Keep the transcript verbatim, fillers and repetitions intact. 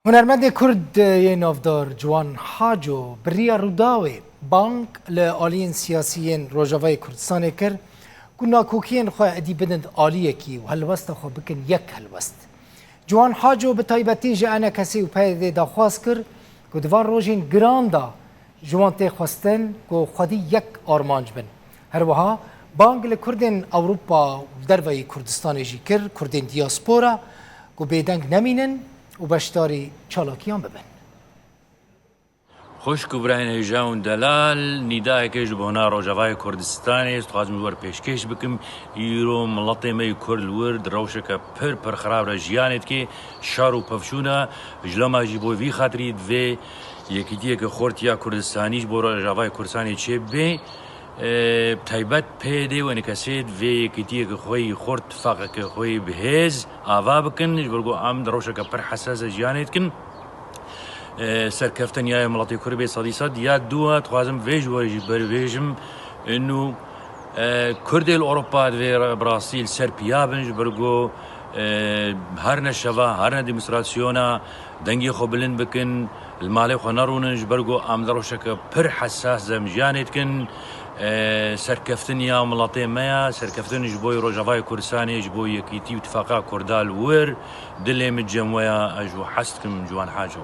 Hunermendê Kurd yê navdar Ciwan Haco bi riya Rûdawê bang li aliyên siyasî yên Rojavayê Kurdistanê kir ku nakokiyên xwe êdî bidin aliyekî û helwesta xwe bikin yek helwest. Ciwan Haco bi taybetî ji ENKSê û PYDê daxwaz kir ku di van rojên giran de ji wan tê xwestin ku xwedî yek armanc bin. Her wiha bang li Kurdên Ewropa û derveyî Kurdistanê jî kir, Kurdên diyaspora, ku bêdeng nemînin û beşdarî çalakiyan bibin. Xwişk û birayên hêja û delal, nîdayeke ji bona Rojavayê Kurdistanê ez dixwazim ji we re pêşkêş bikim. Îro miletê me yê Kurd li wir di rewşeke pir pir xirab re jiyanê dike, şer û pevçûn e. Ji loma jî bo vî xatirî divê yekîtiyeke xurt ya Kurdistanî ji bo Rojavayê Kurdistanê çêbibe. E, bi taybet PYD û ENKSê divê yekîtiyeke xwe yî xurt, tifaqeke xwe yî bi hêz ava bikin, ji ber ku em di rewşeke pir hesas de jiyanê dikin. E, serkeftin ya miletê Kurd bê sedî sed. Ya dû, dixwazim vê ji we jî beribêjim, inu, e, Kurdê li Ewropa divê re-, bi rastî li ser piya bin, ji ber ku, e, her ne şeva, her ne demonstrasyona dengê xwe bilind bikin, li malê xwe nerûnin, ji ber ku em di rewşeke pir hesas de em jiyanê dikin. E, serkeftin ya miletê me ya, serkeftin ji bo Rojavayê Kurdistanê, ji bo yekîtî û tifaqa Kurda li wir, dilê min cem we ya, ez ji we hez dikim, Ciwan Haco.